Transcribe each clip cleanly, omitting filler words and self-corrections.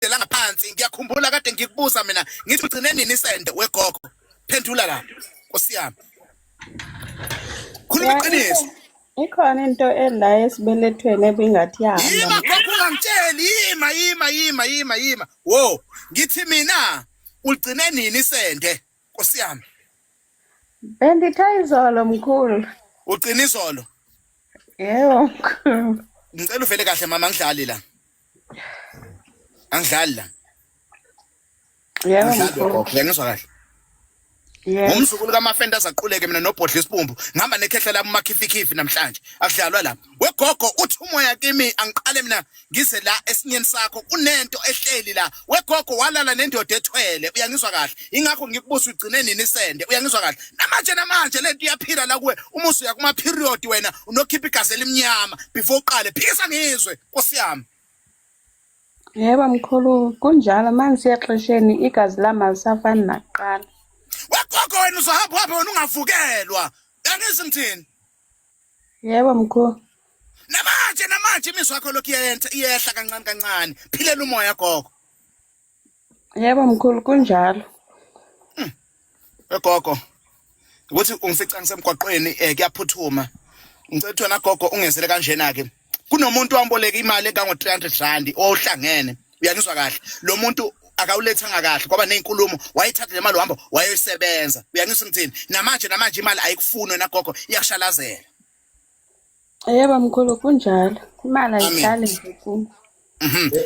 la ngaphansi. Ngiyakhumbula kade ngikubuza mina ngithi ugcine nini isende wegogo. Phendula la. Nkosi yami. Khuluma Ya, iqiniso. ikhona into ela esibelethweni ebingathi Yima iyahamba. gogo ungangitsheli, yima yima yima yima yima. Wo, ngithi mina uligcine nini isende? Nkosi yami. Bendithe izolo mkhulu. Ugcina izolo. Yebo mkhulu. Ngicela uvele kahle mama angidlali la. Angidlali la. Yebo Angidlali mkhulu. gogo. Uyangizwa kahle? Yebo. Ngumzukulu kaMafenda azaquleke mina nobhodla isibumbu. Ngihamba nekhehla lami umakhifikhifi namhlanje. Akudlalwa la. Wegogo uthi umoya kimi angiqale mina ngize la esinyeni sakho kunento ehleli la. Wegogo walala nendoda ethwele. Uyangizwa kahle? Ingakho ngikubuza ugcine nini isende. Uyangizwa kahle? Namanje namanje lento iyaphila la kuwe. Uma usuya kuma period wena unokhipha igazi elimnyama before uqale. Phikisa ngizwe Nkosi yami. Yebo mkhulu, kunjalo manje exesheni igazi lami alisafani nakuqala. Wegogo wena uzohamba uhambe wena ungavukelwa. Uyangizwa ngithini? Yebo mkhulu. Namanje namanje imizwa yakho lokhu iyehla iyehla kancane kancane. Philela umoya gogo. Yebo mkhulu kunjalo. Egogo. Ukuthi ungifica ngisemgwaqweni eh kuyaphuthuma. Ngicela ukuthi wena gogo ungenzele kanjena ke. Kunomuntu wamboleka imali engango 300 rand ohlangene. Uyangizwa kahle. Lo muntu akawulethanga kahle kwaba nezinkulumo wayithatha le mali wahamba wayoyisebenza. Uyangizwa ngithini? Namanje namanje imali ayikufuni wena gogo iyakushalazela. Yebo mkhulu kunjalo. Imali Amen. ayihlali nje kum.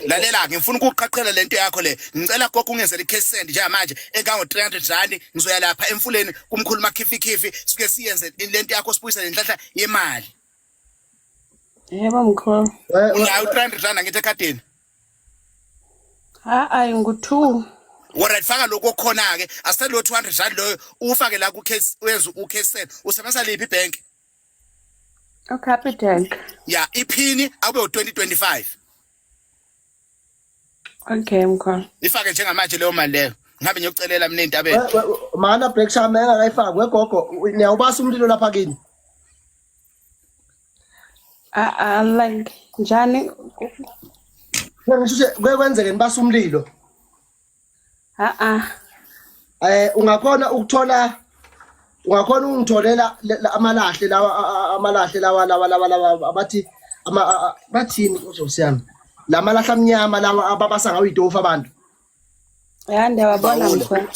Lalela ke ngifuna ukuqhaqhela lento yakho le. Ngicela gogo ungenzele i-cash send njengamanje engango 300 rand ngizoya lapha emfuleni kumkhulu makhifikhifi sike siyenze lento yakho sibuyise lenhlahla yemali. Yebo mkhulu. Unayo 300 rand angithi ekhadini. Ha ayi ngu-2. Alright faka lokho okukhona ke asithathe lo 200 rand loyo ufake la ku cash uyenze u cash send. Usebenzisa liphi ibank? UCapitec. Ya iphini akube u2025. Okay mkhulu. Ifake njengamanje leyo mali leyo. Ngihambe ngiyokucelela mina entabeni. Mana Black Charm engakayifaki wegogo niyawubasa umlilo lapha kini. Ah ah like njani? Ngisho ukuthi kuye kwenzeke nibasa umlilo. Ah ah. Eh ungakhona ukuthola ungakhona ukungitholela amalahle lawa amalahle lawa lawa lawa lawa abathi ama bathini uzosiyami lamalahle amnyama lawa ababasa ngawo itofu abantu. Ya ndiyawabona mkhulu.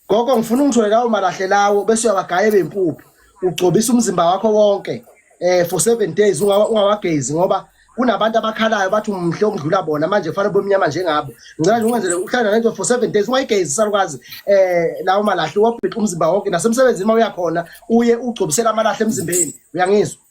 Gogo ngifuna ungithole lawo malahle lawo bese uyawagaya ebempuphu ugcobisa umzimba wakho wonke eh for 7 days ungawagezi ngoba kunabantu abakhalayo bathi umhle okudlula bona manje kufanele ube mnyama njengabo. Ngicela nje ungenzele uhlale nalento for 7 days ungayigezi salukazi eh lawo malahle uwabhiqa umzimba wonke nasemsebenzini uma uyakhona uye ugcobisela amalahle emzimbeni uyangizwa.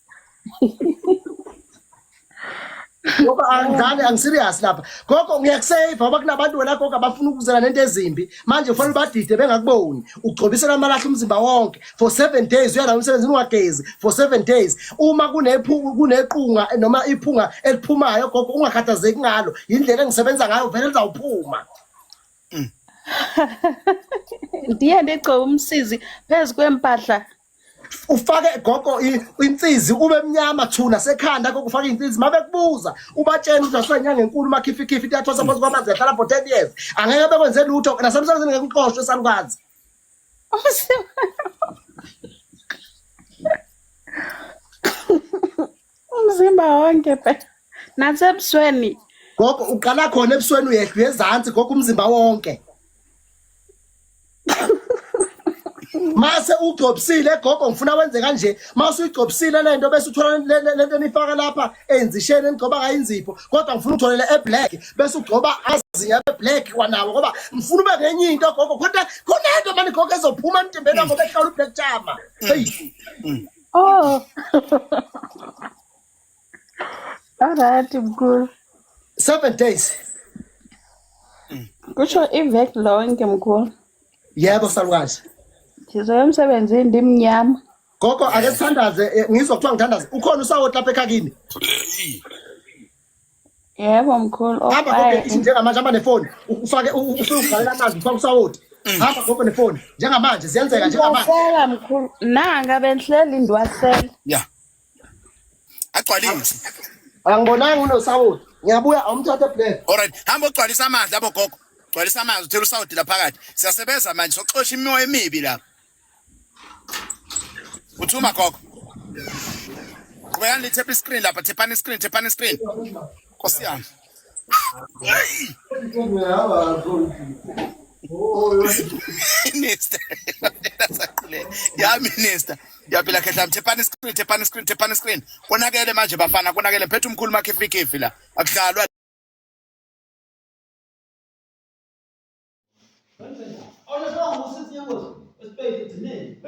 Ngoba angidlali angiserious lapha. Gogo ngiyakusave ngoba kunabantu wena gogo abafuna ukuzela nento ezimbi. Manje ufanele ubadide bengakuboni. Ugcobisela amalahle umzimba wonke for 7 days uya la emsebenzini ungagezi for 7 days. Uma kunephu kunequnga noma iphunga eliphumayo gogo ungakhathazeki ngalo. Indlela engisebenza ngayo vele lizawuphuma. Ndiye ndigcobe umsizi phezu kwempahla. Ufake gogo insizi ube mnyama thuna sekhanda gogo ufake insizi mabekubuza ubatshela ukuthi asenyanga enkulu makhifikhifi into yathwasa phansi kwamanzi yahlala for 10 years angeke bekwenze lutho nasemsebenzini ngeke uxoshwe salukazi. Umzimba wonke phela. Nasebusweni. Gogo uqala khona ebusweni uyehla uyezansi gogo umzimba wonke. Mase ugcobisile gogo ngifuna wenze kanje mase uyigcobisile lento bese uthola lento enifaka lapha enzisheni enigcoba ngayo inzipho kodwa ngifuna utholele eblack bese ugcoba azinga eblack kwanawo ngoba ngifuna ube ngenye into gogo kodwa khona into mani gogo ezophuma emtimbeni wakho behlala ublack chama hey. Oh. Alright mkhulu. 7 days. Kusho iveki lonke mkhulu. Yebo salukazi. Ngizoya emsebenzini ndimnyama. Gogo ake sithandaze ngizwa kuthiwa ngithandaze ukhona usawoti lapha ekhakini. Yebo mkhulu. Hamba gogo ithi njengamanje hamba nefoni ufake ufike ugalela amanzi ufake usawoti. Hamba gogo nefoni njengamanje ziyenzeka njengamanje. Ndiwasela mkhulu. Nanga benhleli ndiwasela. Yeah. Agcwalise. Angibonanga unosawoti. Ngiyabuya awumthathe black. Alright, hamba ogcwalisa amanzi labo gogo. Gcwalisa amanzi uthela usawoti la phakathi. Siyasebenza manje soxosha imimoya emibi la. Uthuma gogo. Qhubekani lithepha iscreen lapha, thephani iscreen, thephani iscreen. Nkosi yami. Minister. Ya minister. Yaphila khehla thephani iscreen, thephani iscreen, thephani iscreen. Konakele manje bafana, konakele phethe umkhulu makhifikhifi la. Akudlalwa. Awunahlanga usisi nyakozi esipedi egcineni.